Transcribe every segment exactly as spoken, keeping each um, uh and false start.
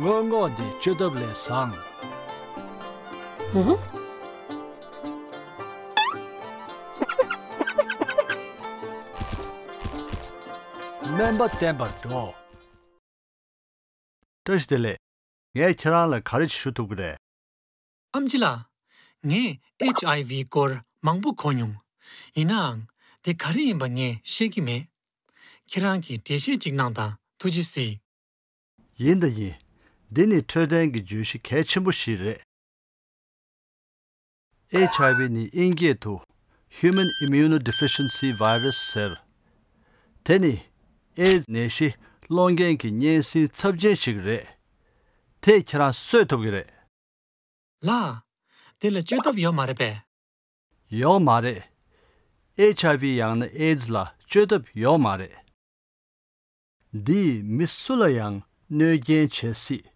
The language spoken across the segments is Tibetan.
སྔོན་འགོག་འདི་བཅོས་ཐབས་ལས་བཟང་། སྨན་པ་བསྟེན་པར་འགྲོ། བཀྲ་ཤིས་བདེ་ལེགས། ངས་ཁྱེད་རང་ལ་ག་རེ་ཞུ་ཐུབ་ཀྱི་རེད། ཨེམ་ཆི་ལགས། ངས་ཨེཆ་ཨའི་ཝི་སྐོར་མང་པོ་གོ་མྱོང་། ཡིན་ནའང་། དེ་ག་རེ་ཡིན་པ་ངས་ཤེས་ཀྱི་མེད། ཁྱེད་རང་གིས་འགྲེལ་བཤད་ཅིག་གནང་དང་། ཐུགས་རྗེ་གཟིགས། ཡིན་དང་ཡིན། འདི་ནི་འཕྲོད་བསྟེན་གྱི་བརྗོད་གཞི་གལ་ཆེན་པོ་ཞིག་རེད། ཨེཆ་ཨའི་ཝི་ནི་དབྱིན་སྐད་དུ་Human Immunodeficiency Virus ཟེར། དེ་ནི་ཨེ་ཛི་ནད་གཞི་སློང་མཁན་གྱི་གཉན་སྲིན་ཚབས་ཆེན་ཞིག་རེད། དེས་ཁྱེད་རང་གསོད་ཐུབ་ཀྱི་རེད། ལགས། དེ་ལ་བཅོས་ཐབས་ཡོད་མ་རེད་པས། ཡོད་མ་རེད། ཨེཆ་ཨའི་ཝི་ཡང་ན་ཨེ་ཛི་ལ་བཅོས་ཐབས་ཡོད་མ་རེད། འདིས་མི་སུ་ལ་ཡང་གནོད་སྐྱོན་བྱེད་སྲིད།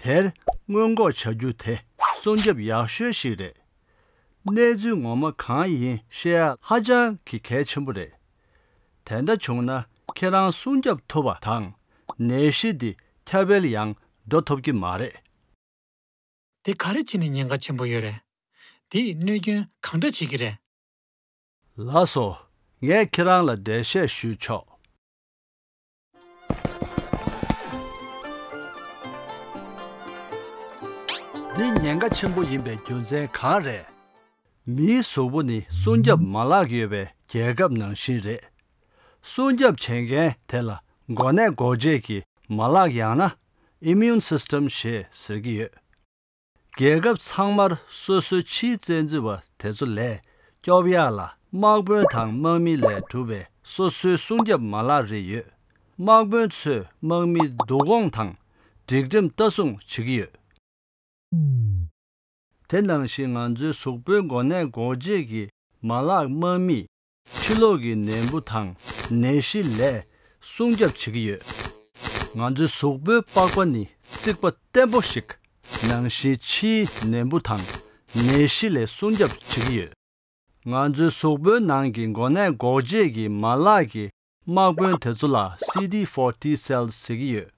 དེར་སྔོན་འགོག་བྱ་རྒྱུ་དེ་སྲུང་སྐྱོབ་ཡག་ཤོས་ཤིག་རེད། གནས་ཚུལ་ངོ་མ་གང་ཡིན་ཤེས་ཡ་ཧ་ཅང་གི་གལ་ཆེན་པོ་རེད། དེ་འདྲ་བྱུང་ན་ཁྱེད་རང་སྲུང་སྐྱོབ་ཐུབ་པ་དང་། ནད་གཞི་འདི་ཁྱབ་སྤེལ་ཡང་འགྲོ་ཐུབ་ཀྱི་མ་རེད། དེ་ག་རེ་བྱས་ནས་ཉེན་ཁ་ཆེན་པོ་ཡོད་རེད། དེས་གནོད་སྐྱོན་གང་འདྲ་བྱེད་ཀྱི་རེད། ལགས་སོ། ངས་ཁྱེད་རང་ལ་འགྲེལ་བཤད་ཞུས་ཆོག། འདི་ཉེན་ཁ་ཆེན་པོ་ཡིན་པའི་རྒྱུ་མཚན་གང་རེད། མིའི་གཟུགས་པོ་ནི་སྲུང་སྐྱོབ་མ་ལག་ཡོད་པའི་རྒྱལ་ཁབ་ནང་བཞིན་རེད། སྲུང་སྐྱོབ་བྱེད་མཁན་དེ་ལ་འགོག་ནད་འགོག་བྱེད་ཀྱི་མ་ལག་ཡང་ན་Immune System ཞེས་ཟེར་གྱི་ཡོད། རྒྱལ་ཁབ་ཚང་མར་སོ་སོའི་ཕྱིའི་བཙན་འཛུལ་བ་དེ་ཚོ་ལས་སྐྱོབ་ཡག་ལ་དམག་དཔོན་དང་དམག་མི་ལས་གྲུབ་པའི་སོ་སོའི་སྲུང་སྐྱོབ་མ་ལག་རེ་ཡོད། དམག་དཔོན་ཚོས་དམག་མིའི་བསྡུ་སྐོང་དང་སྒྲིག་ཁྲིམས་ལྟ་སྲུང་བྱེད་ཀྱི་ཡོད། དེ་ནང་བཞིན་ང་ཚོའི་གཟུགས་པོའི་འགོག་ནད་འགོག་བྱེད་ཀྱི་མ་ལག་དམག་མིས་ཕྱི་ལོགས་ཀྱི་ནད་འབུ་དང་ནད་གཞི་ལས་སྲུང་སྐྱོབ་བྱེད་ཀྱི་ཡོད། ང་ཚོའི་གཟུགས་པོའི་པགས་པ་ནི་རྩིག་པ་བརྟན་པོ་ཞིག་ནང་བཞིན་ཕྱིའི་ནད་འབུ་དང་ནད་གཞི་ལས་སྲུང་སྐྱོབ་བྱེད་ཀྱི་ཡོད། ང་ཚོའི་གཟུགས་པོའི་ནང་གི་འགོག་ནད་འགོག་བྱེད་ཀྱི་མ་ལག་གི་དམག་དཔོན་དེ་ཚོ་ལ་སི་ཌི་ཕོར་T cells ཟེར་གྱི་ཡོད།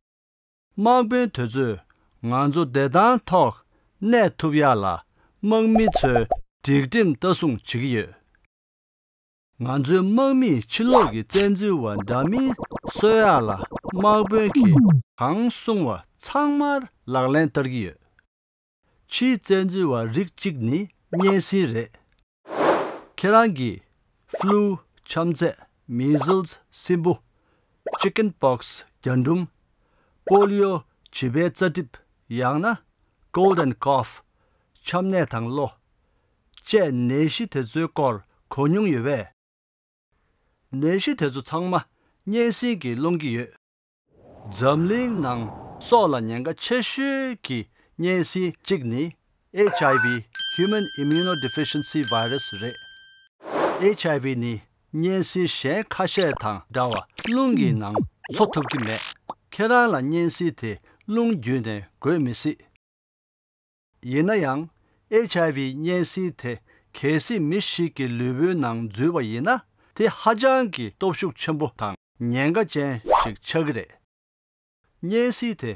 དམག་དཔོན་དེ་ཚོས་ང་ཚོ་བདེ་ཐང་ཐོག་གནས་ཐུབ་ཡག་ལ་དམག་མི་ཚོའི་སྒྲིག་ཁྲིམས་ལྟ་སྲུང་བྱེད་ཀྱི་ཡོད། ང་ཚོའི་དམག་མིས་ཕྱི་ལོགས་ཀྱི་བཙན་འཛུལ་བ་འདྲ་མིན་གསོད་ཡག་ལ་དམག་དཔོན་གྱིས་གང་གསུང་བ་ཚང་མར་ལག་ལེན་བསྟར་གྱི་ཡོད། ཕྱིའི་བཙན་འཛུལ་བ་རིགས་གཅིག་ནི་གཉན་སྲིན་རེད། ཁྱེད་རང་གིས་ཕུ་ལུ་ཆམ་ཚད། མི་ཟལ་སྲིན་འབུ། ཅི་ཀེན་པོག་སི་རྒྱ་འབྲུམ། པོ་ལི་ཡོ་བྱིས་པའི་རྩ་གྲིབ། ཡང་ན་Cold and Cough ཆམ་ནད་དང་གློ། བཅས་ནད་གཞི་དེ་ཚོའི་སྐོར་གོ་མྱོང་ཡོད་པས། ནད་གཞི་དེ་ཚོ་ཚང་མ་གཉན་སྲིན་གྱིས་སློང་གི་ཡོད། འཛམ་གླིང་ནང་སྲོག་ལ་ཉེན་ཁ་ཆེ་ཤོས་ཀྱི་གཉན་སྲིན་གཅིག་ནི་ཨེཆ་ཨའི་ཝི། Human Immunodeficiency Virus རེད། ཨེཆ་ཨའི་ཝི་ནི་གཉན་སྲིན་གཞན་ཁ་ཤས་དང་འདྲ་བར་རླུང་གི་ནང་འཚོ་ཐུབ་ཀྱི་མེད། ཁྱེད་རང་ལ་གཉན་སྲིན་དེ་རླུང་བརྒྱུད་ནས་འགོས་མི་སྲིད། ཡིན་ན་ཡང་། ཨེཆ་ཨའི་ཝི་གཉན་སྲིན་དེ་གལ་སྲིད་མི་ཞིག་གི་ལུས་པོའི་ནང་འཛུལ་བ་ཡིན་ན། དེ་ཧ་ཅང་གི་སྟོབས་ཤུགས་ཆེན་པོ་དང་ཉེན་ཁ་ཅན་ཞིག་ཆགས་ཀྱི་རེད། གཉན་སྲིན་དེ་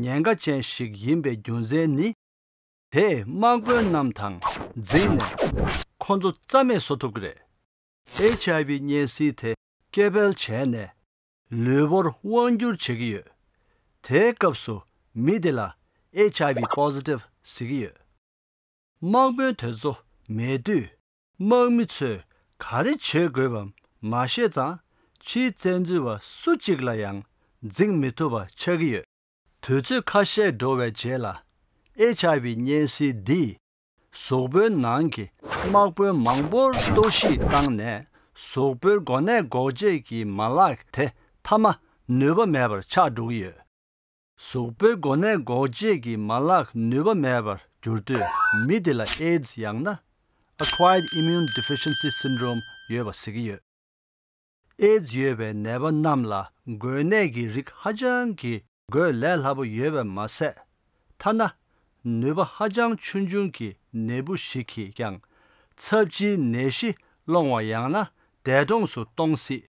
ཉེན་ཁ་ཅན་ཞིག་ཡིན་པའི་རྒྱུ་མཚན་ནི། དེས་དམག་དཔོན་རྣམས་དང་འཛིང་ནས་ཁོ་ཚོ་རྩ་མེད་བཟོ་ཐུབ་ཀྱི་རེད། ཨེཆ་ཨའི་ཝི་གཉན་སྲིན་དེ་སྐྱེ་འཕེལ་བྱས་ནས་ལུས་པོར་དབང་བསྒྱུར་བྱེད་ཀྱི་ཡོད། དེའི་སྐབས་སུ་མི་དེ་ལ་ཨེཆ་ཨའི་ཝི་པོ་ཟི་ཊིབ་ཟེར་གྱི་ཡོད། དམག་དཔོན་དེ་ཚོ་མེད་དུས་དམག་མི་ཚོས་ག་རེ་བྱེད་དགོས་པ་མ་ཤེས་ཙང་ཕྱིའི་བཙན་འཛུལ་བ་སུ་གཅིག་ལ་ཡང་འཛིང་མི་ཐུབ་པ་ཆགས་ཀྱི་ཡོད། དུས་ཚོད་ཁ་ཤས་འགྲོ་བའི་རྗེས་ལ་ཨེཆ་ཨའི་ཝི་གཉན་སྲིན་འདིས་གཟུགས་པོའི་ནང་གི་དམག་དཔོན་མང་པོར་གཏོར་བཤིག་བཏང་ནས་གཟུགས་པོའི་འགོག་ནད་འགོག་བྱེད་ཀྱི་མ་ལག་དེ་མཐའ་མ་ནུས་པ་མེད་པར་ཆགས་འགྲོ་གི་ཡོད། གཟུགས་པོའི་འགོག་ནད་འགོག་བྱེད་ཀྱི་མ་ལག་ནུས་པ་མེད་པར་གྱུར་དུས་མི་དེ་ལ་ཨེ་ཛི་ཡང་ན་Acquired Immune Deficiency Syndrome ཡོད་པ་ཟེར་གྱི་ཡོད། ཨེ་ཛི་ཡོད་པའི་ནད་པ་རྣམས་ལ་འགོས་ནད་ཀྱི་རིགས་ཧ་ཅང་གི་འགོས་ལས་སླ་པོ་ཡོད་པས་མ་ཟད། ཐ་ན་ནུས་པ་ཧ་ཅང་ཆུང་ཆུང་གི་ནད་འབུ་ཞིག་གིས་ཀྱང་ཚབས་ཆེའི་ནད་གཞི་སློང་བ་ཡང་ན་འདས་གྲོངས་སུ་གཏོང་སྲིད།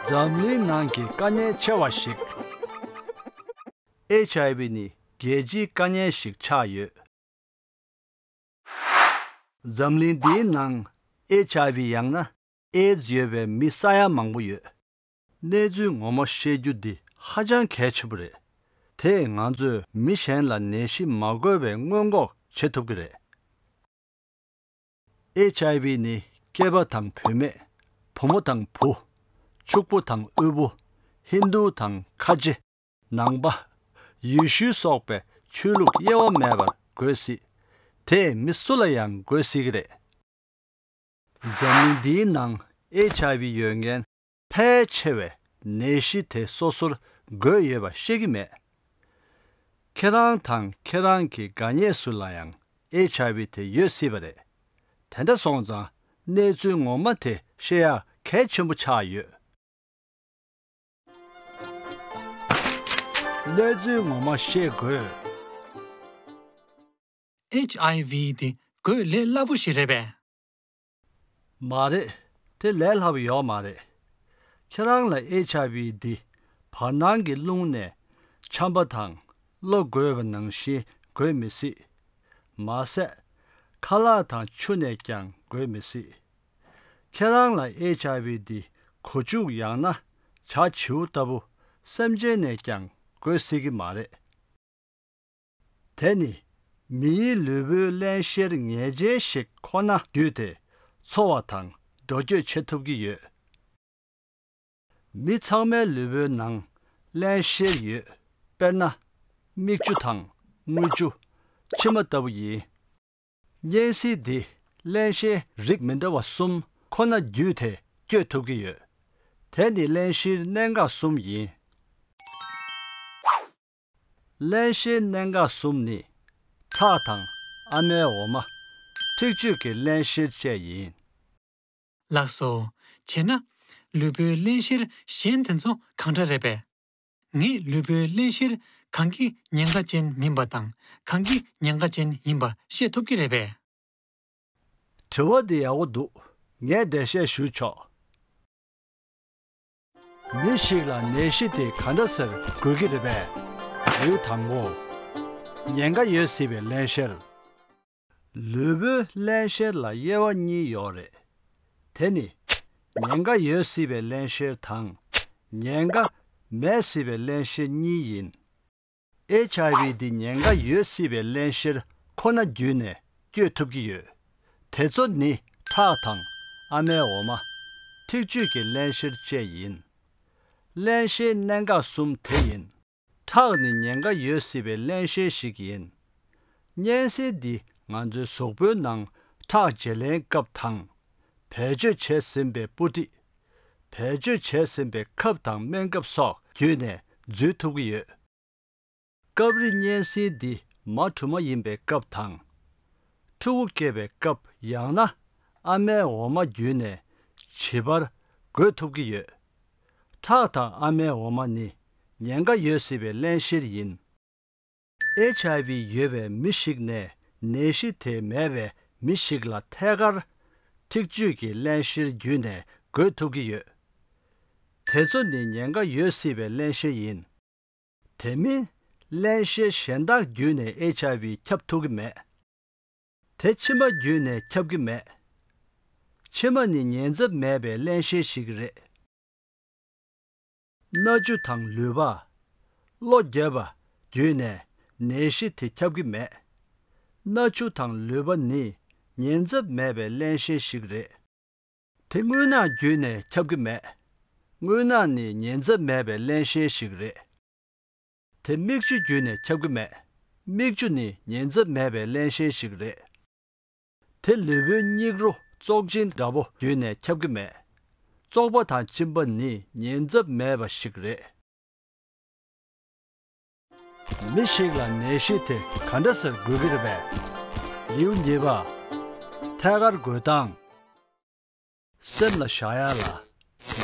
འཛམ་གླིང་ནང་གི་དཀའ་ངལ་ཆེ་བ་ཞིག་ཨེཆ་ཨའི་ཝི་ནི་རྒྱལ་སྤྱིའི་དཀའ་ངལ་ཞིག་ཆགས་ཡོད། འཛམ་གླིང་འདིའི་ནང་ཨེཆ་ཨའི་ཝི་ཡང་ན་ཨེ་ཛི་ཡོད་པའི་མི་ས་ཡ་མང་པོ་ཡོད། གནས་ཚུལ་ངོ་མ་ཤེས་རྒྱུ་འདི་ཧ་ཅང་གལ་ཆེན་པོ་རེད། དེས་ང་ཚོས་མི་གཞན་ལ་ནད་གཞི་མ་འགོས་པའི་སྔོན་འགོག་བྱེད་ཐུབ་ཀྱི་རེད། ཨེཆ་ཨའི་ཝི་ནི་སྐྱེས་པ་དང་བུད་མེད། བུ་མོ་དང་བུ། ཕྱུག་པོ་དང་དབུལ་པོ། ཧིན་དུ་དང་ཁ་ཆེ། ནང་པ། ཡེ་ཤུ་སོགས་པའི་ཆོས་ལུགས་དབྱེ་བ་མེད་པར་འགོས་སྲིད། དེས་མི་སུ་ལ་ཡང་འགོས་སྲིད་ཀྱི་རེད། འཛམ་གླིང་འདིའི་ནང་ཨེཆ་ཨའི་ཝི་ཡོད་མཁན་ཕལ་ཆེ་བས་ནད་གཞི་དེ་སོ་སོར་འགོས་ཡོད་པ་ཤེས་ཀྱི་མེད། ཁྱེད་རང་དང་ཁྱེད་རང་གི་དགའ་ཉེ་སུ་ལ་ཡང་ཨེཆ་ཨའི་ཝི་དེ་ཡོད་སྲིད་པ་རེད། དེ་འདྲ་སོང་ཙང་གནས་ཚུལ་ངོ་མ་དེ་ཤེས་ཡག་གལ་ཆེན་པོ་ཆགས་ཡོད། གནས་ཚུལ་ངོ་མ་ཤེས་དགོས། ཨེཆ་ཨའི་ཝི་དེ་འགོས་ལས་སླ་པོ་ཞིག་རེད་པས། མ་རེད། དེ་ལས་སླ་པོ་ཡོད་མ་རེད། ཁྱེད་རང་ལ་ཨེཆ་ཨའི་ཝི་འདི་བར་སྣང་གི་རླུང་ནས་ཆམ་པ་དང་གློ་བསྐྱེད་པ་ནང་བཞིན་འགོས་མི་སྲིད། མ་ཟད། ཁ་ལག་དང་ཆུ་ནས་ཀྱང་འགོས་མི་སྲིད། ཁྱེད་རང་ལ་ཨེཆ་ཨའི་ཝི་འདི་མགོ་མཇུག་ཡང་ན་བྱ་བྱིའུ་ལྟ་བུ་སེམས་ཅན་ནས་ཀྱང་འགོས་སྲིད་ཀྱི་མ་རེད། དེ་ནི་མིའི་ལུས་པོའི་བརླན་གཤེར་ངེས་ཅན་ཞིག་ཁོ་ན་བརྒྱུད་དེ་འཚོ་བ་དང་འགྲོ་སྐྱོད་བྱེད་ཐུབ་ཀྱི་ཡོད། མི་ཚང་མའི་ལུས་པོའི་ནང་བརླན་གཤེར་ཡོད། དཔེར་ན། མིག་ཆུ་དང་རྔུལ་ཆུ། མཆི་མ་ལྟ་བུ་ཡིན། གཉན་སྲིན་འདི་བརླན་གཤེར་རིགས་མི་འདྲ་བ་གསུམ་ཁོ་ན་བརྒྱུད་དེ་བསྐྱོད་ཐུབ་ཀྱི་ཡོད། དེ་ནི་བརླན་གཤེར་གནད་འགག་གསུམ་ཡིན། བརླན་གཤེར་གནད་འགག་གསུམ་ནི། ཁྲག་དང་ཨ་མའི་འོ་མ། མཁྲེགས་བཅོས་ཀྱི་བརླན་གཤེར་བཅས་ཡིན། ལགས་སོ། བྱས་ན། ལུས་པོའི་བརླན་གཤེར་གཞན་དེ་ཚོ་གང་འདྲ་རེད་པས། ངས་ལུས་པོའི་བརླན་གཤེར་གང་གི་ཉེན་ཁ་ཅན་མིན་པ་དང་གང་གི་ཉེན་ཁ་ཅན་ཡིན་པ་ཤེས་ཐུབ་ཀྱི་རེད་པས། དྲི་བ་འདི་ཡག་པོ་འདུག་ངས་འགྲེལ་བཤད་ཞུ་ཆོག་མི་ཞིག་ལ་ནད་གཞི་དེ་ག་འདྲ་སེ་འགོས་ཀྱི་རེད་པས། ལེའུ་དང་པོ། ཉེན་ཁ་ཡོད་སྲིད་པའི་བརླན་གཤེར། ལུས་པོའི་བརླན་གཤེར་ལ་དབྱེ་བ་གཉིས་ཡོད་རེད། དེ་ནི། ཉེན་ཁ་ཡོད་སྲིད་པའི་བརླན་གཤེར་དང་། ཉེན་ཁ་མེད་སྲིད་པའི་བརླན་གཤེར་གཉིས་ཡིན། ཨེཆ་ཨའི་ཝི་འདི་ཉེན་ཁ་ཡོད་སྲིད་པའི་བརླན་གཤེར་ཁོ་ན་བརྒྱུད་ནས་བསྐྱོད་ཐུབ་ཀྱི་ཡོད། དེ་ཚོ་ནི་ཁྲག་དང་ཨ་མའི་འོ་མ། མཁྲེགས་བཅོས་ཀྱི་བརླན་གཤེར་བཅས་ཡིན། བརླན་གཤེར་གནད་འགག་གསུམ་དེ་ཡིན། ཁྲག་ནི་ཉེན་ཁ་ཡོད་སྲིད་པའི་བརླན་གཤེར་ཞིག་ཡིན། གཉན་སྲིན་འདི་ང་ཚོའི་གཟུགས་པོའི་ནང་ཁྲག་བརྗེ་ལེན་སྐབས་དང་། བེད་སྤྱོད་བྱས་ཟིན་པའི་སྤུ་གྲི། བེད་སྤྱོད་བྱས་ཟིན་པའི་ཁབ་དང་སྨན་ཁབ་སོགས་བརྒྱུད་ནས་འཛུལ་ཐུབ་ཀྱི་ཡོད། སྐབས་རེ་གཉན་སྲིན་འདི་མ་གྲུ་མ་ཡིན་པའི་སྐབས་དང་། ཕྲུ་གུ་སྐྱེས་པའི་སྐབས་ཡང་ན་ཨ་མའི་འོ་མ་བརྒྱུད་ནས་བྱིས་པར་འགོས་ཐུབ་ཀྱི་ཡོད། ཁྲག་དང་ཨ་མའི་འོ་མ་ནི་ཉེན་ཁ་ཡོད་སྲིད་པའི་བརླན་གཤེར་ཡིན། ཨེཆ་ཨའི་ཝི་ཡོད་པའི་མི་ཞིག་ནས་ནད་གཞི་དེ་མེད་པའི་མི་ཞིག་ལ་ཐད་ཀར་མཁྲེགས་བཅོས་ཀྱི་བརླན་གཤེར་བརྒྱུད་ནས་འགོས་ཐུབ་ཀྱི་ཡོད། དེ་ཚོ་ནི་ཉེན་ཁ་ཡོད་སྲིད་པའི་བརླན་གཤེར་ཡིན། དེ་མིན། བརླན་གཤེར་གཞན་དག་བརྒྱུད་ནས་ཨེཆ་ཨའི་ཝི་ཁྱབ་ཐུབ་ཀྱི་མེད། དེ་མཆི་མ་བརྒྱུད་ནས་ཁྱབ་ཀྱི་མེད། མཆི་མ་ནི་ཉེན་ཚབས་མེད་པའི་བརླན་གཤེར་ཞིག་རེད། སྣ་ཆུ་དང་ལུད་པ། གློ་བརྒྱབ་པ་བརྒྱུད་ནས་ནད་གཞི་དེ་ཁྱབ་ཀྱི་མེད། སྣ་ཆུ་དང་ལུད་པ་ནི་ཉེན་ཚབས་མེད་པའི་བརླན་གཤེར་ཞིག་རེད། དེ་རྔུལ་ནག་བརྒྱུད་ནས་ཁྱབ་ཀྱི་མེད། རྔུལ་ནག་ནི་ཉེན་ཚབས་མེད་པའི་བརླན་གཤེར་ཞིག་རེད། དེ་མིག་ཆུ་བརྒྱུད་ནས་ཁྱབ་ཀྱི་མེད། མིག་ཆུ་ནི་ཉེན་ཚབས་མེད་པའི་བརླན་གཤེར་ཞིག་རེད། དེ་ལུས་པོའི་སྙིགས་རོ་བཙོག་གཅིན་འདྲ་པོ་བརྒྱུད་ནས་ཁྱབ་ཀྱི་མེད། བཙོག་པ་དང་གཅིན་པ་ནི་ཉེན་ཚབས་མེད་པ་ཞིག་རེད། མི་ཞིག་ལ་ནད་གཞི་དེ་ག་འདྲ་སེ་འགོས་ཀྱི་རེད་པས། ལེའུ་གཉིས་པ། ཐད་ཀར་འགོས་སྟངས། སེམས་ལ་བཞག་ཡ་ལ།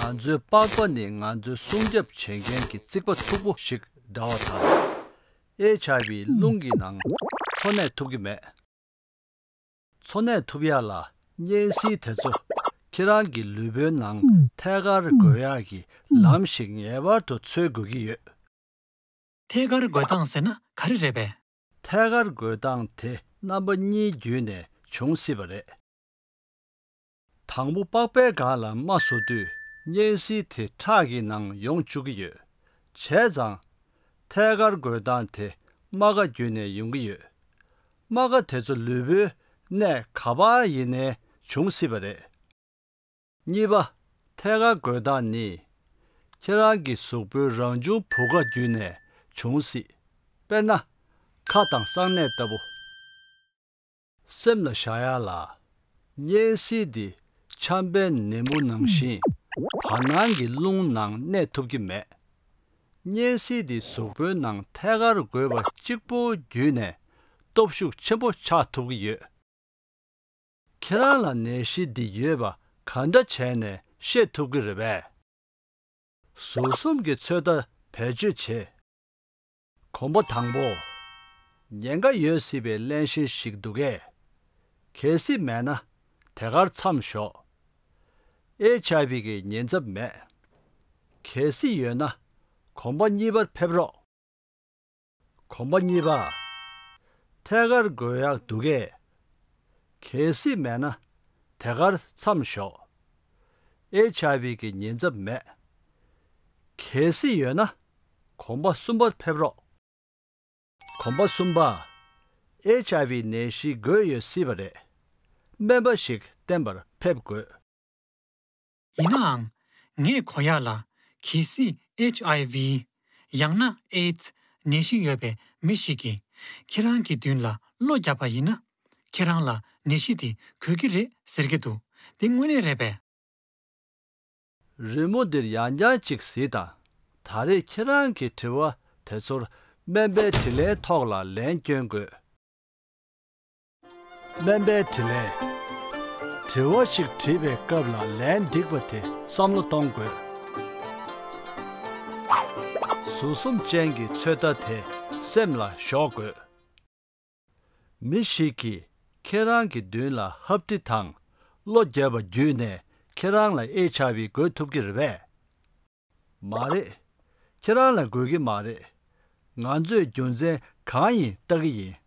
ང་ཚོའི་པགས་པ་ནི་ང་ཚོའི་སྲུང་སྐྱོབ་བྱེད་མཁན་གྱི་རྩིག་པ་མཐུག་པོ་ཞིག་འདྲ་བ་དང་། ཨེཆ་ཨའི་ཝི་རླུང་གི་ནང་འཚོ་གནས་ཐུབ་ཀྱི་མེད། འཚོ་གནས་ཐུབ་ཡ་ལ་གཉན་སྲིན་དེ་ཚོ་ ཁྱེད་རང་གི་ལུས་པོའི་ནང་ཐད་ཀར་འགོས་ཡག་གི་ལམ་ཞིག་ངེས་པར་དུ་འཚོལ་དགོས་ཀྱི་ཡོད། ཐད་ཀར་འགོས་སྟངས་ཟེར་ན་ག་རེ་རེད་པས། ཐད་ཀར་འགོས་སྟངས་དེ་རྣམ་པ་གཉིས་བརྒྱུད་ནས་འབྱུང་སྲིད་པ་རེད། དང་པོ་པགས་པའི་སྒང་ལ་རྨ་བཟོ་དུས་གཉན་སྲིན་དེ་ཁྲག་གི་ནང་ཡོང་བཅུག་གི་ཡོད། བྱས་ཙང་། ཐད་ཀར་འགོས་སྟངས་དེ་རྨ་ཁ་བརྒྱུད་ནས་ཡོང་གི་ཡོད། རྨ་ཁ་དེ་ཚོ་ལུས་པོའི་གནས་ག་པར་ཡིན་ནའི་འབྱུང་སྲིད་པ་རེད། གཉིས་པ། ཐད་ཀར་འགོས་སྟངས་ནི། ཁྱེད་རང་གི་གཟུགས་པོའི་རང་བྱུང་བུ་ག་བརྒྱུད་ནས་འབྱུང་སྲིད། དཔེར་ན། ཁ་དང་གསང་གནས་ལྟ་བུ། སེམས་ལ་བཞག་ཡ་ལ། གཉན་སྲིན་འདི་ཆམ་པའི་ནད་མུག་ནང་བཞིན་བར་སྣང་གི་རླུང་ནང་གནས་ཐུབ་ཀྱི་མེད། གཉན་སྲིན་འདི་གཟུགས་པོའི་ནང་ཐད་ཀར་འགོས་པ་གཅིག་པོ་བརྒྱུད་ནས་སྟོབས་ཤུགས་ཆེན་པོ་ཆགས་ཐུབ་ཀྱི་ཡོད། ཁྱེད་རང་ལ་ནད་གཞི་འདི་ཡོད་པ་ག་འདྲ་བྱས་ནས་ཤེས་ཐུབ་ཀྱི་རེད་པས། ཟུར་གསུམ་གྱི་ཚོད་ལྟ་བེད་སྤྱོད་བྱེད། གོམ་པ་དང་པོ། ཉེན་ཁ་ཡོད་སྲིད་པའི་གླེན་གཤེར་ཞིག་འདུག་གས། གལ་སྲིད་མེད་ན་དེ་གར་མཚམས་ཞོག་ཨེཆ་ཨའི་ཝི་གི་ཉེན་ཚབས་མེད། གལ་སྲིད་ཡོད་ན་གོམ་པ་གཉིས་པར་ཕེབས་རོགས། གོམ་པ་གཉིས་པ། ཐད་ཀར་འགོས་ཡག་འདུག་གས། གལ་སྲིད་མེད་ན་དེ་གར་མཚམས་ཞོག་ཨེཆ་ཨའི་ཝི་གི་ཉེན་ཚབས་མེད། གལ་སྲིད་ཡོད་ན་གོམ་པ་གསུམ་པར་ཕེབས་རོགས། གོམ་པ་གསུམ་པ། ཨེཆ་ཨའི་ཝི་ནད་གཞི་འགོས་ཡོད་སྲིད་པ་རེད། སྨན་པ་ཞིག་བསྟེན་པར་ཕེབས་དགོས། ཡིན་ནའང་། ངས་གོ་ཡག་ལ། གལ་སྲིད་ཨེཆ་ཨའི་ཝི། ཡང་ན་ཨེ་ཛི་ནད་གཞི་ཡོད་པའི་མི་ཞིག་གིས་ཁྱེད་རང་གི་མདུན་ལ་གློ་བརྒྱབ་པ་ཡིན་ན། ཁྱེད་རང་ལ་ནད་གཞི་དེ་འགོས་ཀྱི་རེད་ཟེར་གྱི་འདུག་དེ་དངོས་གནས་རེད་པས། རི་མོ་འདིར་ཡང་བསྐྱར་ཅིག་གཟིགས་དང་། ད་རེས་ཁྱེད་རང་གི་དྲི་བ་དེ་ཚོར་སྨན་པའི་དྲིས་ལན་ཐོག་ལ་ལན་སྐྱོན་དགོས། སྨན་པའི་དྲིས་ལན། དྲི་བ་ཞིག་དྲིས་པའི་སྐབས་ལ་ལན་འགྲིག་པ་དེ་བསམ་བློ་གཏོང་དགོས། ཟུར་གསུམ་ཅན་གྱི་ཚོད་ལྟ་དེ་སེམས་ལ་ཞོག་དགོས། མི་ཞིག་གིས་ཁྱེད་རང་གི་མདུན་ལ་ཧབ་ཏི་དང་གློ་བརྒྱབ་པ་བརྒྱུད་ནས་ཁྱེད་རང་ལ་ཨེཆ་ཨའི་ཝི་འགོས་ཐུབ་ཀྱི་རེད་པས། མ་རེད། ཁྱེད་རང་ལ་འགོས་ཀྱི་མ་རེད། ང་ཚོས་རྒྱུ་མཚན་གང་ཡིན་ལྟ་གི་ཡིན།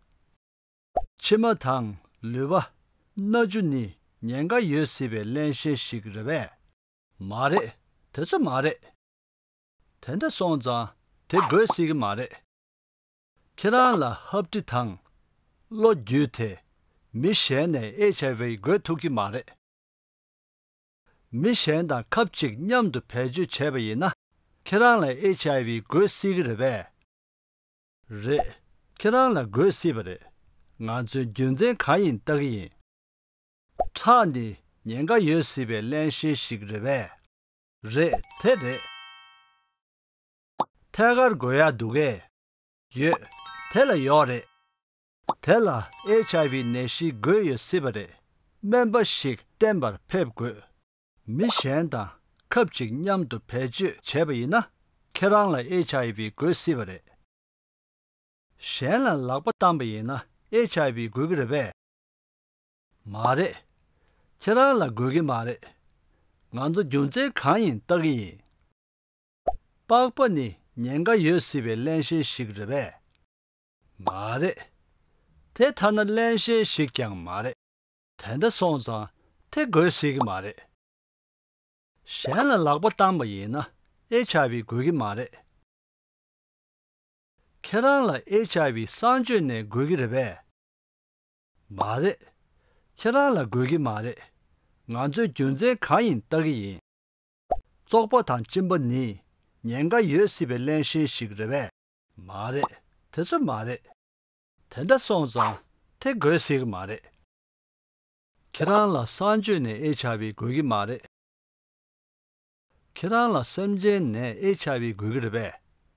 མཆིལ་མ་དང་ལུད་པ། སྣ་ཆུ་ནི་ཉེན་ཁ་ཡོད་སྲིད་པའི་གླེན་གཤེར་ཞིག་རེད་པས། མ་རེད། དེ་ཚོ་མ་རེད། དེ་འདྲ་སོང་ཙང་དེ་འགོས་སྲིད་ཀྱི་མ་རེད། ཁྱེད་རང་ལ་ཧབ་ཏི་དང་གློ་བརྒྱུད་དེ་མི་གཞན་ནས་ཨེཆ་ཨའི་ཝི་འགོས་ཐུབ་ཀྱི་མ་རེད། མི་གཞན་དང་ཁབ་ཅིག་མཉམ་དུ་བེད་སྤྱོད་བྱས་པ་ཡིན་ན་ཁྱེད་རང་ལ་ཨེཆ་ཨའི་ཝི་འགོས་སྲིད་ཀྱི་རེད་པས། རེད། ཁྱེད་རང་ལ་འགོས་སྲིད་པ་རེད། ང་ཚོས་རྒྱུ་མཚན་གང་ཡིན་ལྟ་གི་ཡིན། ཁྲག་ནི་ཉེན་ཁ་ཡོད་སྲིད་པའི་གླེན་གཤེར་ཞིག་རེད་པས། རེད། དེ་རེད། ཐད་ཀར་འགོས་ཡག་འདུག་གས། ཡོད། དེ་ལ་ཡོད་རེད། དེ་ལ་ཨེཆ་ཨའི་ཝི་ནད་གཞི་འགོས་ཡོད་སྲིད་པ་རེད། སྨན་པ་ཞིག་བསྟེན་པར་ཕེབས་དགོས། མི་གཞན་དང་ཁབ་ཅིག་མཉམ་དུ་བེད་སྤྱོད་བྱས་པ་ཡིན་ན་ཁྱེད་རང་ལ་ཨེཆ་ཨའི་ཝི་འགོས་སྲིད་པ་རེད། གཞན་ལ་ལག་པ་བཏང་པ་ཡིན་ན་ཨེཆ་ཨའི་ཝི་འགོས་ཀྱི་རེད་པས། མ་རེད། ཁྱེད་རང་ལ་འགོས་ཀྱི་མ་རེད། ང་ཚོ་རྒྱུ་མཚན་གང་ཡིན་ལྟ་གི་ཡིན། པགས་པ་ནི་ཉེན་ཁ་ཡོད་སྲིད་པའི་གླེན་གཤེར་ཞིག་རེད་པས། མ་རེད། དེ་ཐ་ན་གླེན་གཤེར་ཞིག་ཀྱང་མ་རེད། དེ་འདྲ་སོང་ཙང་དེ་འགོས་སྲིད་ཀྱི་མ་རེད། གཞན་ལ་ལག་པ་བཏང་པ་ཡིན་ན་ཨེཆ་ཨའི་ཝི་འགོས་ཀྱི་མ་རེད། ཁྱེད་རང་ལ་ཨེཆ་ཨའི་ཝི་གསང་སྤྱོད་ནས་འགོས་ཀྱི་རེད་པས། མ་རེད། ཁྱེད་རང་ལ་འགོས་ཀྱི་མ་རེད། ང་ཚོས་རྒྱུ་མཚན་གང་ཡིན་ལྟ་གི་ཡིན། བཙོག་པ་དང་གཅིན་པ་ནི་ཉེན་ཁ་ཡོད་སྲིད་པའི་གླེན་གཤེར་ཞིག་རེད་པས། མ་རེད། དེ་ཚོ་མ་རེད། དེ་འདྲ་སོང་ཙང་དེ་འགོས་སྲིད་ཀྱི་མ་རེད། ཁྱེད་རང་ལ་གསང་སྤྱོད་ནས་ཨེཆ་ཨའི་ཝི་འགོས་ཀྱི་མ་རེད། ཁྱེད་རང་ལ་སེམས་ཅན་ནས་ཨེཆ་ཨའི་ཝི་འགོས་ཀྱི་རེད་པས།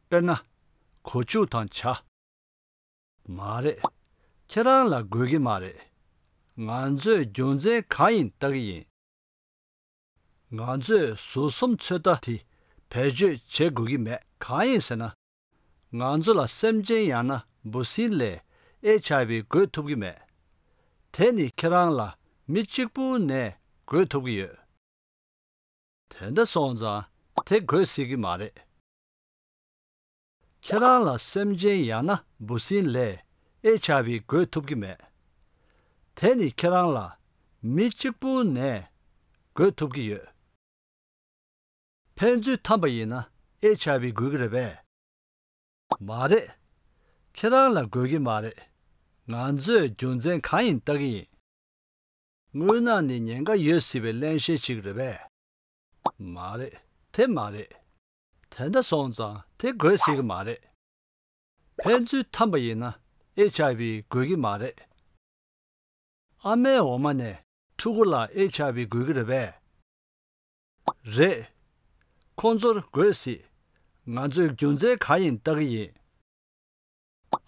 དཔེར་ན། སྒོ་ཕྱུགས་དང་བྱ། མ་རེད། ཁྱེད་རང་ལ་འགོས་ཀྱི་མ་རེད། ང་ཚོས་རྒྱུ་མཚན་གང་ཡིན་ལྟ་གི་ཡིན། ང་ཚོས་ཟུར་གསུམ་ཚོད་ལྟ་དེ་བེད་སྤྱོད་བྱེད་དགོས་ཀྱི་མེད། གང་ཡིན་ཟེར་ན། ང་ཚོ་ལ་སེམས་ཅན་ཡང་ན་འབུ་སྲིན་ལས་ཨེཆ་ཨའི་ཝི་འགོས་ཐུབ་ཀྱི་མེད། དེ་ནི་ཁྱེད་རང་ལ་མི་གཅིག་པུ་ནས་འགོས་ཐུབ་ཀྱི་ཡོད། དེ་འདྲ་སོང་ཙང་དེ་འགོས་སྲིད་ཀྱི་མ་རེད། ཁྱེད་རང་ལ་སེམས་ཅན་ཡང་ན་འབུ་སྲིན་ལས་ཨེཆ་ཨའི་ཝི་འགོས་ཐུབ་ཀྱི་མེད། དེ་ནི་ཁྱེད་རང་ལ་མི་གཅིག་པུ་ནས་འགོས་ཐུབ་ཀྱི་ཡོད། ཕན་ཚུན་འཐམས་པ་ཡིན་ན་ཨེཆ་ཨའི་ཝི་འགོས་ཀྱི་རེད་པས། མ་རེད། ཁྱེད་རང་ལ་འགོས་ཀྱི་མ་རེད། ང་ཚོས་རྒྱུ་མཚན་གང་ཡིན་ལྟ་གི་ཡིན། རྔུལ་ནག་ནི་ཉེན་ཁ་ཡོད་སྲིད་པའི་གླེན་གཤེར་ཞིག་རེད་པས། མ་རེད། དེ་མ་རེད། དེ་འདྲ་སོང་ཙང་དེ་འགོས་སྲིད་ཀྱི་མ་རེད། ཕན་ཚུན་འཐམས་པ་ཡིན་ན་ཨེཆ་ཨའི་ཝི་འགོས་ཀྱི་མ་རེད། ཨ་མའི་འོ་མ་ནས་ཕྲུ་གུ་ལ་ཨེཆ་ཨའི་ཝི་འགོས་ཀྱི་རེད་པས། རེད། ཁོ་ཚོར་འགོས་སྲིད། ང་ཚོས་རྒྱུ་མཚན་གང་ཡིན་ལྟ་གི་ཡིན།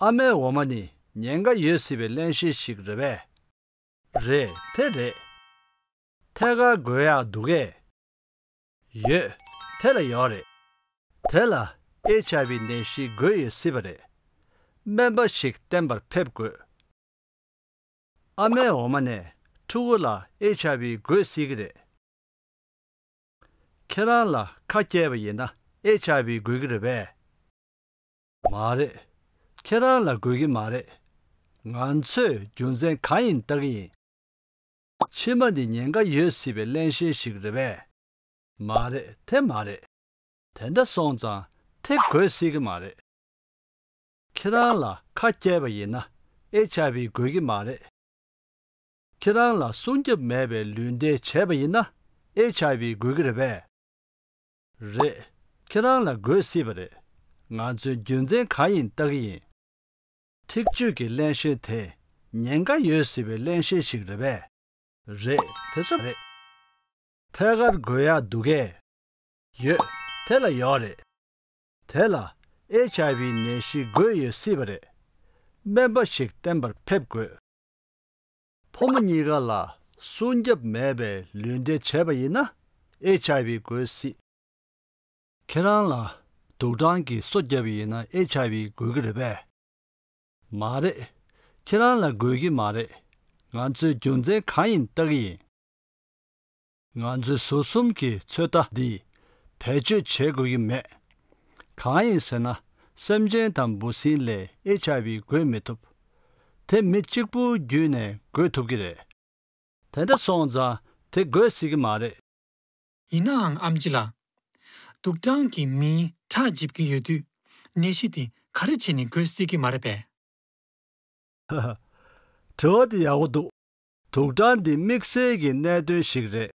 ཨ་མའི་འོ་མ་ནི་ཉེན་ཁ་ཡོད་སྲིད་པའི་གླེན་གཤེར་ཞིག་རེད་པས། རེད། དེ་རེད། ཐད་ཀར་འགོས་ཡག་འདུག་གས། ཡོད། དེ་ལ་ཡོད་རེད། དེ་ལ་ཨེཆ་ཨའི་ཝི་ནད་གཞི་འགོས་ཡོད་སྲིད་པ་རེད། སྨན་པ་ཞིག་བསྟེན་པར་ཕེབས་དགོས། ཨ་མའི་འོ་མ་ནས་ཕྲུ་གུ་ལ་ཨེཆ་ཨའི་ཝི་འགོས་སྲིད་ཀྱི་རེད། ཁྱེད་རང་ལ་ཁ་སྐྱེས་པ་ཡིན་ན་ཨེཆ་ཨའི་ཝི་འགོས་ཀྱི་རེད་པས། མ་རེད། ཁྱེད་རང་ལ་འགོས་ཀྱི་མ་རེད། ང་ཚོས་རྒྱུ་མཚན་གང་ཡིན་ལྟ་གི་ཡིན། མཆིལ་མ་ནི་ཉེན་ཁ་ཡོད་སྲིད་པའི་གླེན་གཤེར་ཞིག་རེད་པས། མ་རེད། དེ་མ་རེད། དེ་འདྲ་སོང་ཙང་དེ་འགོས་སྲིད་ཀྱི་མ་རེད། ཁྱེད་རང་ལ་ཁ་སྐྱེས་པ་ཡིན་ན་ཨེཆ་ཨའི་ཝི་འགོས་ཀྱི་མ་རེད། ཁྱེད་རང་ལ་སྲུང་སྐྱོབ་མེད་པའི་ལུས་འབྲེལ་བྱས་པ་ཡིན་ན་ཨེཆ་ཨའི་ཝི་འགོས་ཀྱི་རེད་པས། རེད། ཁྱེད་རང་ལ་འགོས་སྲིད་པ་རེད། ང་ཚོས་རྒྱུ་མཚན་གང་ཡིན་ལྟ་གི་ཡིན། འཁྲིག་སྤྱོད་ཀྱི་གླེན་གཤེར་དེ་ཉེན་ཁ་ཡོད་སྲིད་པའི་གླེན་གཤེར་ཞིག་རེད་པས། རེད། དེ་ཚོ་རེད། ཐད་ཀར་འགོས་ཡག་འདུག་གས། ཡོད། དེ་ལ་ཡོད་རེད། དེ་ལ་ཨེཆ་ཨའི་ཝི་ནད་གཞི་འགོས་ཡོད་སྲིད་པ་རེད། སྨན་པ་ཞིག་བསྟེན་པར་ཕེབས་དགོས། ཕོ་མོ་གཉིས་ཀ་ལ་སྲུང་སྐྱོབ་མེད་པའི་ལུས་འབྲེལ་བྱས་པ་ཡིན་ན་ཨེཆ་ཨའི་ཝི་འགོས་སྲིད། ཁྱེད་རང་ལ་དུག་སྦྲང་གིས་སོ་བརྒྱབ་པ་ཡིན་ན་ཨེཆ་ཨའི་ཝི་འགོས་ཀྱི་རེད་པས། མ་རེད། ཁྱེད་རང་ལ་འགོས་ཀྱི་མ་རེད། ང་ཚོས་རྒྱུ་མཚན་གང་ཡིན་ལྟ་གི་ཡིན། ང་ཚོས་ཟུར་གསུམ་གྱི་ཚོད་ལྟ་འདི་བེད་སྤྱོད་བྱེད་དགོས་ཀྱི་མེད། གང་ཡིན་ཟེར་ན། སེམས་ཅན་དང་འབུ་སྲིན་ལས་ཨེཆ་ཨའི་ཝི་འགོས་མི་ཐུབ། དེ་མི་གཅིག་པུ་བརྒྱུད་ནས་འགོས་ཐུབ་ཀྱི་རེད། དེ་འདྲ་སོང་ཙང་དེ་འགོས་སྲིད་ཀྱི་མ་རེད། ཡིན་ནའང་ཨེམ་ཆི་ལགས། དུག་སྦྲང་གིས་མིའི་ཁྲག་འཇིབ་ཀྱི་ཡོད་དུས་ནད་གཞི་དེ་ག་རེ་བྱས་ནས་འགོས་སྲིད་ཀྱི་མ་རེད་པས། དྲི་བ་དེ་ཡག་པོ་འདུག་དུག་སྦྲང་འདི་དམིགས་བསལ་གྱི་གནད་དོན་ཞིག་རེད།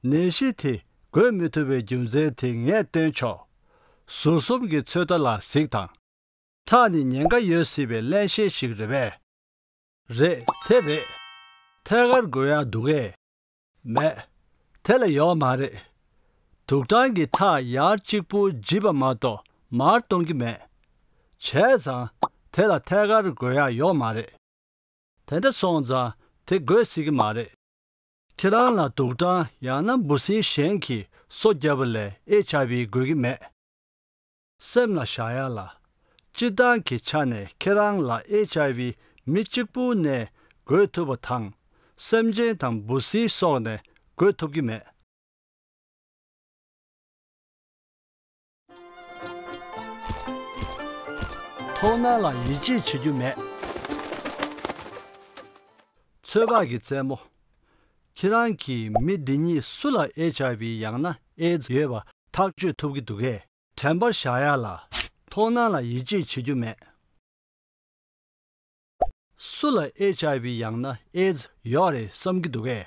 ནད་གཞི་དེ་འགོས་མི་ཐུབ་པའི་རྒྱུ་མཚན་དེ་ངས་སྟོན་ཆོག་ཟུར་གསུམ་གྱི་ཚོད་ལྟ་ལ་གཟིགས་དང་། ཁྲག་ནི་ཉེན་ཁ་ཡོད་སྲིད་པའི་གླེན་གཤེར་ཞིག་རེད་པས། རེད། དེ་རེད། ཐད་ཀར་འགོས་ཡག་འདུག་གས། མེད། དེ་ལ་ཡོད་མ་རེད། དུག་སྦྲང་གི་ཁྲག་ཡར་གཅིག་པུ་འཇིབ་པ་མ་གཏོགས་མར་གཏོང་གི་མེད། བྱས་ཙང་དེ་ལ་ཐད་ཀར་འགོས་ཡག་ཡོད་མ་རེད། དེ་འདྲ་སོང་ཙང་དེ་འགོས་སྲིད་ཀྱི་མ་རེད། ཁྱེད་རང་ལ་དུག་སྦྲང་ཡང་ན་འབུ་སྲིན་གཞན་གྱིས་སོ་བརྒྱབ་པ་ལས་ཨེཆ་ཨའི་ཝི་འགོས་ཀྱི་མེད། སེམས་ལ་བཞག་ཡག་ལ། སྤྱིར་བཏང་གི་ཆ་ནས་ཁྱེད་རང་ལ་ཨེཆ་ཨའི་ཝི་མི་གཅིག་པུ་ནས་འགོས་ཐུབ་པ་དང་། སེམས་ཅན་དང་འབུ་སྲིན་སོགས་ནས་འགོས་ཐུབ་ཀྱི་མེད། མཐོང་སྣང་ལ་ཡིད་ཆེས་བྱེད་རྒྱུ་མེད། ཚོད་དཔག་གི་རྩེད་མོ། ཁྱེད་རང་གིས་མི་འདི་གཉིས་སུ་ལ་ཨེཆ་ཨའི་ཝི་ཡང་ན་ཨེ་ཛི་ཡོད་པ་ཐག་གཅོད་ཐུབ་ཀྱི་འདུག་གས། དྲན་པར་བཞག་ཡག་ལ། མཐོང་སྣང་ལ་ཡིད་ཆེས་བྱེད་རྒྱུ་མེད། སུ་ལ་ཨེཆ་ཨའི་ཝི་ཡང་ན་ཨེ་ཛི་ཡོད་རེད་བསམ་གྱི་འདུག་གས།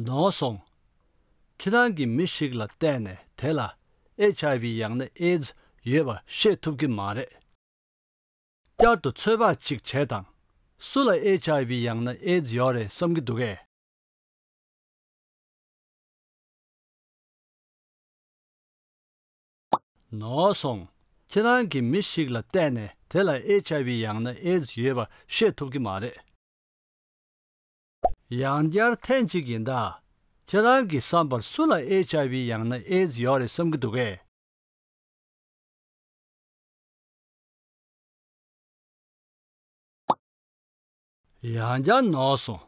ནོར་སོང་། ཁྱེད་རང་གིས་མི་ཞིག་ལ་བལྟས་ནས་དེ་ལ་ཨེཆ་ཨའི་ཝི་ཡང་ན་ཨེ་ཛི་ཡོད་པ་ཤེས་ཐུབ་ཀྱི་མ་རེད། བསྐྱར་དུ་ཚོད་དཔག་ཅིག་བྱེད་དང་། སུ་ལ་ཨེཆ་ཨའི་ཝི་ཡང་ན་ཨེ་ཛི་ཡོད་རེད་བསམ་གྱི་འདུག་གས། ནོར་སོང་། ཁྱེད་རང་གིས་མི་ཞིག་ལ་བལྟས་ནས་དེ་ལ་ཨེཆ་ཨའི་ཝི་ཡང་ན་ཨེ་ཛི་ཡོད་པ་ཤེས་ཐུབ་ཀྱི་མ་རེད། ཡང་བསྐྱར་ཐེངས་གཅིག་ཡིན་ད། ཁྱེད་རང་གི་བསམ་པར་སུ་ལ་ཨེཆ་ཨའི་ཝི་ཡང་ན་ཨེ་ཛི་ཡོད་རེད་བསམ་གྱི་འདུག་གས། ཡང་བསྐྱར་ནོར་སོང་།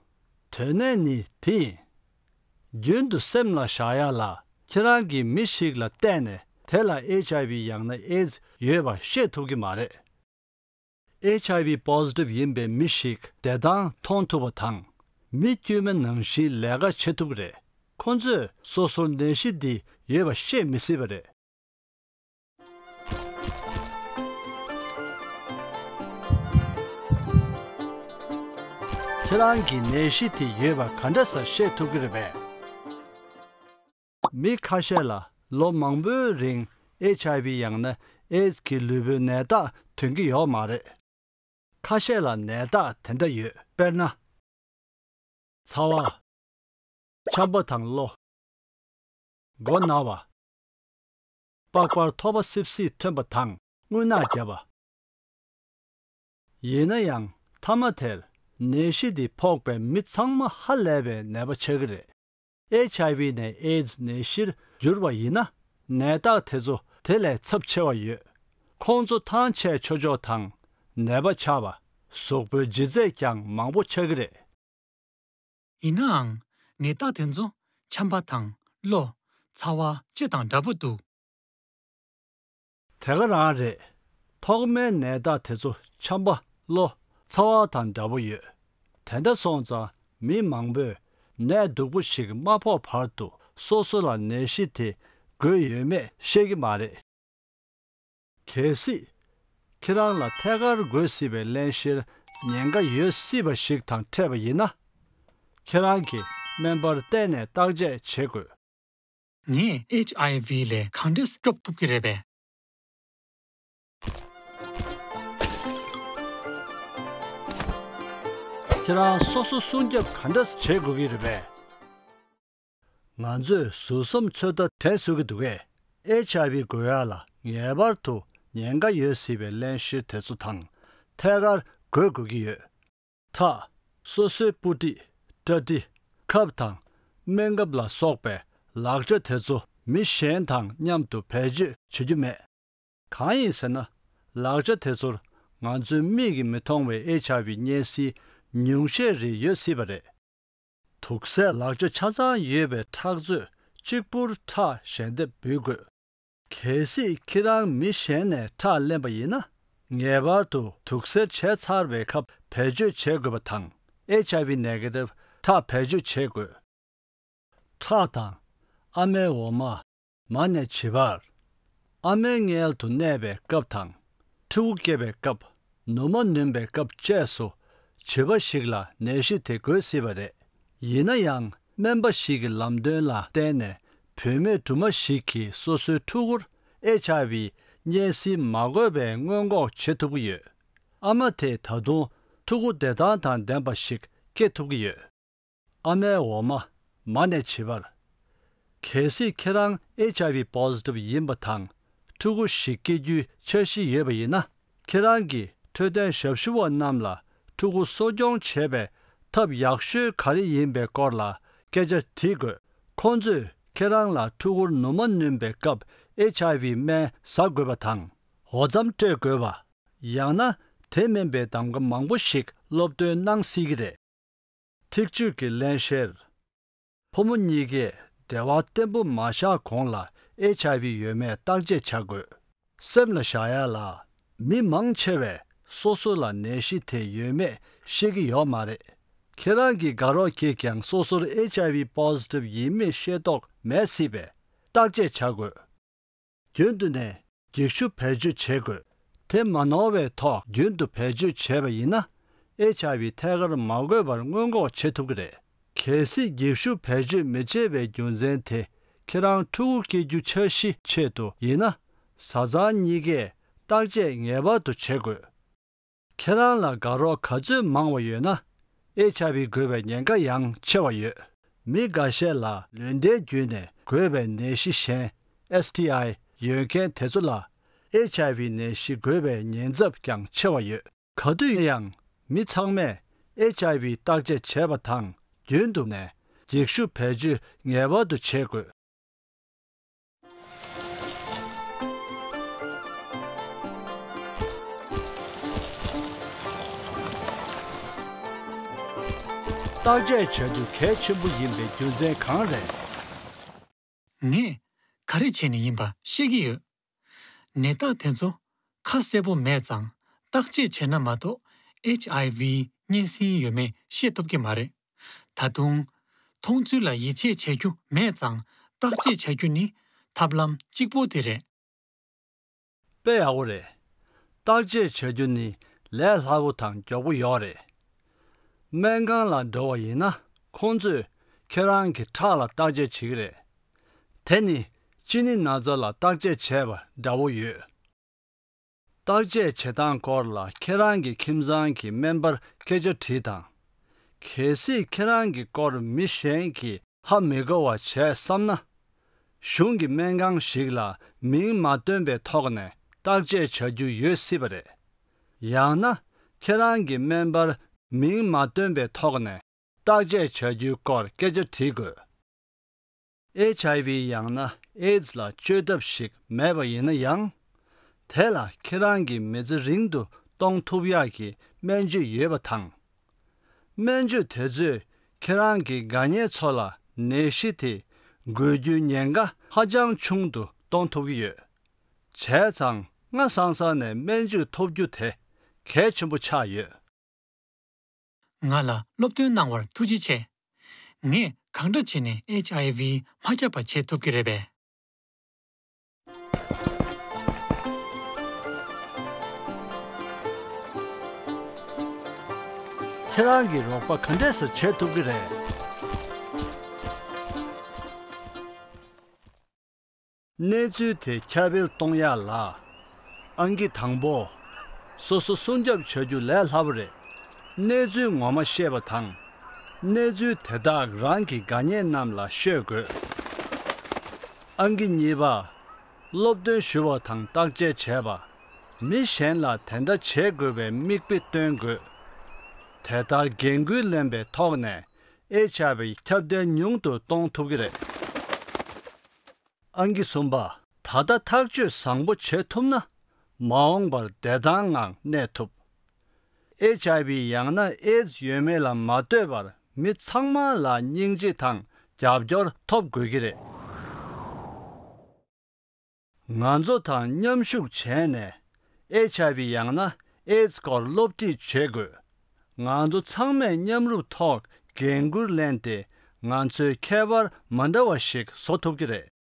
དོན་གནད་ནི་དེ་ཡིན། རྒྱུན་དུ་སེམས་ལ་བཞག་ཡ་ལ། ཁྱེད་རང་གིས་མི་ཞིག་ལ་བལྟས་ནས་དེ་ལ་ཨེཆ་ཨའི་ཝི་ཡང་ན་ཨེ་ཛི་ཡོད་པ་ཤེས་ཐུབ་ཀྱི་མ་རེད། ཨེཆ་ཨའི་ཝི་པོ་ཟི་ཊིབ་ཡིན་པའི་མི་ཞིག་བདེ་ཐང་མཐོང་ཐུབ་པ་དང་། མི་དཀྱུས་མ་ནང་བཞིན་ལས་ཀ་བྱེད་ཐུབ་ཀྱི་རེད། ཁོ་ཚོས་སོ་སོར་ནད་གཞི་འདི་ཡོད་པ་ཤེས་མི་སྲིད་པ་རེད། ཁྱེད་རང་གིས་ནད་གཞི་དེ་ཡོད་པ་ག་འདྲ་ས་ཤེས་ཐུབ་ཀྱི་རེད་པས། མི་ཁ་ཤས་ལ་ལོ་མང་པོའི་རིང་ཨེཆ་ཨའི་ཝི་ཡང་ན་ཨེ་ཛི་གི་ལུས་པོའི་ནད་རྟགས་ཐོན་གྱི་ཡོད་མ་རེད། ཁ་ཤས་ལ་ནད་རྟགས་དེ་འདྲ་ཡོད། དཔེར་ན། ཚ་བ། ཆམ་པ་དང་གློ། མགོ་ན་བ། པགས་པར་ཐོ་བ་སིབ་སིབ་ཐོན་པ་དང་རྔུལ་ནག་བརྒྱབ་པ། ཡིན་ན་ཡང་མཐའ་མ་དེར་ནད་གཞི་འདི་ཕོག་པའི་མི་ཚང་མ་ཧ་ལས་པའི་ནད་པ་ཆགས་ཀྱི་རེད། ཨེཆ་ཨའི་ཝི་ནས་ཨེ་ཛི་ནད་གཞིར་འགྱུར་བ་ཡིན་ན། ནད་རྟགས་དེ་ཚོ་དེ་ལས་ཚབས་ཆེ་བ་ཡོད། ཁོང་ཚོ་ཐང་ཆད་ཆོག་ཆོག་དང་། ནད་པ་ཆགས་པ། གཟུགས་པོའི་ལྗིད་ཚད་ཀྱང་མང་པོ་ཆགས་ཀྱི་རེད། ཡིན་ནའང་། ནད་རྟགས་དེ་ཚོ་ཆམ་པ་དང་གློ། ཚ་བ་བཅས་དང་འདྲ་པོ་འདུག། དེ་ག་རང་རེད། ཐོག་མའི་ནད་རྟགས་དེ་ཚོ་ཆམ་པ། གློ། ཚ་བ་དང་འདྲ་པོ་ཡོད། དེ་འདྲ་སོང་ཙང་མི་མང་པོས་ནད་སྡུག་པོ་ཞིག་མ་ཕོག་བར་དུ་སོ་སོ་ལ་ནད་གཞི་དེ་འགོས་ཡོད་མེད་ཤེས་ཀྱི་མ་རེད། གལ་སྲིད། ཁྱེད་རང་ལ་ཐད་ཀར་འགོས་སྲིད་པའི་བརླན་གཤེར་ཉེན་ཁ་ཡོད་སྲིད་པ་ཞིག་དང་འཕྲད་པ་ཡིན་ན། ཁྱེད་རང་གིས་སྨན་པར་བསྟེན་ནས་བརྟག་དཔྱད་བྱེད་དགོས། ངས་ཨེཆ་ཨའི་ཝི་ལས་གང་འདྲས་སྐྱོབ་ཐུབ་ཀྱི་རེད་པས། ཁྱེད་རང་སོ་སོ་སྲུང་སྐྱོབ་ག་འདྲས་བྱེད་དགོས་ཀྱི་རེད་པས། ང་ཚོས་ཟུར་གསུམ་ཚོད་ལྟ་དྲན་གསོ་གི་འདུག་གས། ཨེཆ་ཨའི་ཝི་འགོས་ཡ་ལ་ངེས་པར་དུ་ཉེན་ཁ་ཡོད་སྲིད་པའི་བརླན་གཤེར་དེ་ཚོ་དང་ཐད་ཀར་འགོས་དགོས་ཀྱི་ཡོད། ཁྲག་སོ་སོའི་སྤུ་གྲི། སྐྲ་གྲི། ཁབ་དང་སྨན་ཁབ་ལ་སོགས་པའི་ལག་ཆ་དེ་ཚོ་མི་གཞན་དང་མཉམ་དུ་བེད་སྤྱོད་བྱེད་རྒྱུ་མེད། གང་ཡིན་ཟེར་ན། ལག་ཆ་དེ་ཚོར་ང་ཚོའི་མིག་གིས་མི་མཐོང་བའི་ཨེཆ་ཨའི་ཝི་གཉན་སྲིན་ཉུང་ཤས་རེ་ཡོད་སྲིད་པ་རེད། དུག་སེལ་ལག་ཆ་ཆ་ཚང་ཡོད་པའི་ཁྲག་མཛོད་གཅིག་པུར་ཁྲག་ཞལ་འདེབས་འབུལ་དགོས། གལ་སྲིད་ཁྱེད་རང་མི་གཞན་ནས་ཁྲག་ལེན་པ་ཡིན་ན། ངེས་པར་དུ་དུག་སེལ་བྱས་ཚར་བའི་ཁབ་བེད་སྤྱོད་བྱེད་དགོས་པ་དང་། ཨེཆ་ཨའི་ཝི་ནེ་གེ་ཊིབ་ཁྲག་བེད་སྤྱོད་བྱེད་དགོས། ཁྲག་དང་། ཨ་མའི་འོ་མ། མ་ཎི་བྱི་བར། ཨ་མའི་མངལ་དུ་གནས་པའི་སྐབས་དང་། ཕྲུ་གུ་སྐྱེ་བའི་སྐབས། ནུ་མ་ནུན་པའི་སྐབས་བཅས་སུ། བྱིས་པ་ཞིག་ལ་ནད་གཞི་དེ་འགོས་སྲིད་པ་རེད། ཡིན་ན་ཡང་སྨན་པ་ཞིག་གི་ལམ་སྟོན་ལ་བརྟེན་ནས་བུད་མེད་སྦྲུམ་མ་ཞིག་གིས་སོ་སོའི་ཕྲུ་གུར་ཨེཆ་ཨའི་ཝི་གཉན་སྲིན་མ་འགོས་པའི་སྔོན་འགོག་བྱེད་ཐུབ་ཀྱི་ཡོད། ཨ་མ་དེས་ད་དུང་ཕྲུ་གུ་བདེ་ཐང་དང་ལྡན་པ་ཞིག་སྐྱེ་ཐུབ་ཀྱི་ཡོད། ཨ་མའི་འོ་མ། མ་ཎི་བྱི་བར། གལ་སྲིད་ཁྱེད་རང་ཨེཆ་ཨའི་ཝི་པོ་ཟི་ཊིབ་ཡིན་པ་དང་ཕྲུ་གུ་ཞིག་སྐྱེ་རྒྱུའི་འཆར་གཞི་ཡོད་པ་ཡིན་ན། ཁྱེད་རང་གི་འཕྲོད་བསྟེན་ཞབས་ཞུ་བ་རྣམས་ལ་ཕྲུ་གུ་གསོ་སྐྱོང་བྱེད་པའི་ཐབས་ཡག་ཤོས་ག་རེ་ཡིན་པའི་སྐོར་ལ་སྐད་ཆ་དྲིས་དགོས། ཁོང་ཚོས་ཁྱེད་རང་ལ་ཕྲུ་གུར་ནུ་མ་ནུན་པའི་སྐབས་ཨེཆ་ཨའི་ཝི་སྨན་ཟ་དགོས་པ་དང་འོ་རྩམ་སྤྲོད་དགོས་པ། ཡང་ན་དེ་མིན་པའི་གདམ་ག་མང་པོ་ཞིག་སློབ་སྟོན་གནང་སྲིད་ཀྱི་རེད། འཁྲིག་སྤྱོད་ཀྱི་བརླན་གཤེར། ཕོ་མོ་གཉིས་ཀས་འབྲེལ་བ་བརྟན་པོ་མ་བཞག་གོང་ལ་ཨེཆ་ཨའི་ཝི་ཡོད་མེད་བརྟག་དཔྱད་བྱ་དགོས། སེམས་ལ་བཞག་ཡ་ལ། མི་མང་ཆེ་བས་སོ་སོ་ལ་ནད་གཞི་དེ་ཡོད་མེད་ཤེས་ཀྱི་ཡོད་མ་རེད། ཁྱེད་རང་གི་དགའ་རོགས་ཀྱིས་ཀྱང་སོ་སོར་ཨེཆ་ཨའི་ཝི་པོ་ཟི་ཊིབ་ཡིན་མིན་ཤེས་རྟོགས་མེད་སྲིད་པས་བརྟག་དཔྱད་བྱ་དགོས། རྒྱུན་དུ་ནས་འགྱིག་ཤུབས་བེད་སྤྱོད་བྱེད་དགོས། དེ་མ་ནོར་བའི་ཐོག་རྒྱུན་དུ་བེད་སྤྱོད་བྱས་པ་ཡིན་ན། ཨེཆ་ཨའི་ཝི་ཐད་ཀར་མ་འགོས་པར་སྔོན་འགོག་བྱེད་ཐུབ་ཀྱི་རེད། གལ་སྲིད་འགྱིག་ཤུབས་བེད་སྤྱོད་མི་བྱེད་པའི་རྒྱུ་མཚན་དེ་ཁྱེད་རང་ཕྲུ་གུ་སྐྱེ་རྒྱུ་འཆར་གཞི་ཆེད་དུ་ཡིན་ན། བཟའ་ཚང་གཉིས་ཀས་བརྟག་དཔྱད་ངེས་པར་དུ་བྱེད་དགོས། ཁྱེད་རང་ལ་དགའ་རོགས་ག་ཚོད་མང་བ་ཡོད་ན། ཨེཆ་ཨའི་ཝི་འགོས་པའི་ཉེན་ཁ་ཡང་ཆེ་བ་ཡོད། མི་འགའ་ཤས་ལ་ལུས་འབྲེལ་བརྒྱུད་ནས་འགོས་པའི་ནད་གཞི་གཞན། ཨེས་ཊི་ཨའི་ཡོད་མཁན་དེ་ཚོ་ལ་ཨེཆ་ཨའི་ཝི་ནད་གཞི་འགོས་པའི་ཉེན་ཚབས་ཀྱང་ཆེ་བ་ཡོད། ག་དུས་ཡིན་ཡང་མི་ཚང་མས་ཨེཆ་ཨའི་ཝི་བརྟག་དཔྱད་བྱས་པ་དང་རྒྱུན་དུ་ནས་འགྱིག་ཤུབས་བེད་སྤྱོད་ངེས་པར་དུ་བྱེད་དགོས། བརྟག་དཔྱད་བྱ་རྒྱུ་གལ་ཆེན་པོ་ཡིན་པའི་རྒྱུ་མཚན་གང་རེད། ངས་ག་རེ་བྱས་ནས་ཡིན་པ་ཤེས་ཀྱི་ཡོད། ནད་རྟགས་དེ་ཚོ་ཁ་གསལ་པོ་མེད་ཙང་བརྟག་དཔྱད་བྱས་ན་མ་གཏོགས་ཨེཆ་ཨའི་ཝི་གཉན་སྲིན་ཡོད་མེད་ཤེས་ཐུབ་ཀྱི་མ་རེད། ད་དུང་། མཐོང་ཚུལ་ལ་ཡིད་ཆེས་བྱ་རྒྱུ་མེད་ཙང་བརྟག་དཔྱད་བྱ་རྒྱུ་ནི་ཐབས་ལམ་གཅིག་པོ་དེ་རེད། དཔེ་ཡག་པོ་རེད། བརྟག་དཔྱད་བྱ་རྒྱུ་ནི་ལས་སླ་པོ་དང་མགྱོགས་པོ་ཡོད་རེད། སྨན་ཁང་ལ་འགྲོ་བ་ཡིན་ན་ཁོང་ཚོས་ཁྱེད་རང་གི་ཁྲག་ལ་བརྟག་དཔྱད་བྱེད་ཀྱི་རེད། དེ་ནི་གཅིན་སྙི་ན་ཚ་ལ་བརྟག་དཔྱད་བྱས་པ་འདྲ་བོ་ཡོད། བརྟག་དཔྱད་བྱེད་སྟངས་སྐོར་ལ་ཁྱེད་རང་གི་ཁྱིམ་ཚང་གི་སྨན་པར་སྐད་ཆ་དྲིས་དང་། གལ་སྲིད་ཁྱེད་རང་གི་སྐོར་མི་གཞན་གྱིས་ཧ་མི་གོ་བ་བྱས་བསམ་ན། གཞུང་གི་སྨན་ཁང་ཞིག་ལ་མིང་མ་བཏོན་པའི་ཐོག་ནས་བརྟག་དཔྱད་བྱ་རྒྱུ་ཡོད་སྲིད་པ་རེད། ཡང་ན་ཁྱེད་རང་གི་སྨན་པར་མིང་མ་བཏོན་པའི་ཐོག་ནས་བརྟག་དཔྱད་བྱ་རྒྱུའི་སྐོར་སྐད་ཆ་དྲིས་དགོས། ཨེཆ་ཨའི་ཝི་ཡང་ན་ཨེ་ཛི་ལ་བཅོས་ཐབས་ཤིག་མེད་པ་ཡིན་ན་ཡང་། དེ་ལ་ཁྱེད་རང་གིས་མི་ཚེ་རིང་དུ་གཏོང་ཐུབ་ཡག་གི་སྨན་བཅོས་ཡོད་པ་དང་། སྨན་བཅོས་དེ་ཚོས་ཁྱེད་རང་གི་དགའ་ཉེ་ཚོ་ལ་ནད་གཞི་དེ་འགོས་རྒྱུའི་ཉེན་ཁ་ཧ་ཅང་ཆུང་དུ་གཏོང་ཐུབ་ཀྱི་ཡོད། བྱས་ཙང་སྔ་སང་སང་ནས་སྨན་བཅོས་ཐོབ་རྒྱུ་དེ་གལ་ཆེན་པོ་ཆགས་ཡོད། ང་ལ་སློབ་སྟོན་གནང་བར་ཐུགས་རྗེ་ཆེ། ངས་གང་འདྲ་བྱས་ནས་ཨེཆ་ཨའི་ཝི་མ་ཁྱབ་པ་བྱེད་ཐུབ་ཀྱི་རེད་པས། ཁྱེད་རང་གིས་རོགས་པ་ག་འདྲས་སེ་བྱེད་ཐུབ་ཀྱི་རེད། གནས་ཚུལ་དེ་ཁྱབ་སྤེལ་གཏོང་ཡག་ལ། ཨང་ཀི་དང་པོ། སོ་སོ་སྲུང་སྐྱོབ་བྱ་རྒྱུ་ལས་སླ་པོ་རེད། གནས་ཚུལ་ངོ་མ་ཤེས་པ་དང་། གནས་ཚུལ་དེ་དག་རང་གི་དགའ་ཉེ་རྣམས་ལ་ཤོད་དགོས། ཨང་ཀི་གཉིས་པ། སློབ་སྟོན་ཞུ་བ་དང་བརྟག་དཔྱད་བྱས་པ། མི་གཞན་ལ་དེ་འདྲ་བྱེད་དགོས་པའི་མིག་དཔེ་སྟོན་དགོས། དེ་ལྟར་འགན་འཁུར་ལེན་པའི་ཐོག་ནས་ཨེཆ་ཨའི་ཝི་ཁྱབ་གདལ་ཉུང་དུ་གཏོང་ཐུབ་ཀྱི་རེད། ཨང་ཀི་གསུམ་པ། ད་ལྟ་ཐག་གཅོད་བཟང་པོ་བྱེད་ཐུབ་ན། མ་འོངས་པར་བདེ་ཐང་ངང་གནས་ཐུབ། ཨེཆ་ཨའི་ཝི་ཡང་ན་ཨེ་ཛི་ཡོད་མེད་ལ་མ་ལྟོས་པར་མི་ཚང་མ་ལ་སྙིང་རྗེ་དང་རྒྱབ་སྐྱོར་ཐོབ་དགོས་ཀྱི་རེད། ང་ཚོ་དང་མཉམ་ཞུགས་བྱས་ནས་ཨེཆ་ཨའི་ཝི་ཡང་ན་ཨེ་ཛི་སྐོར་སློབ་ཁྲིད་བྱེད་དགོས། ང་ཚོ་ཚང་མས་མཉམ་རུབ་ཐོག་འགན་འཁུར་ལེན་ཏེ་ང་ཚོའི་ཁྱད་པར་མ་འདྲ་བ་ཞིག་བཟོ་ཐུབ་ཀྱི་རེད།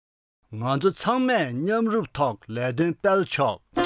ང་ཚོ་ཚང་མས་མཉམ་རུབ་ཐོག་ལས་དོན་སྤེལ་ཆོག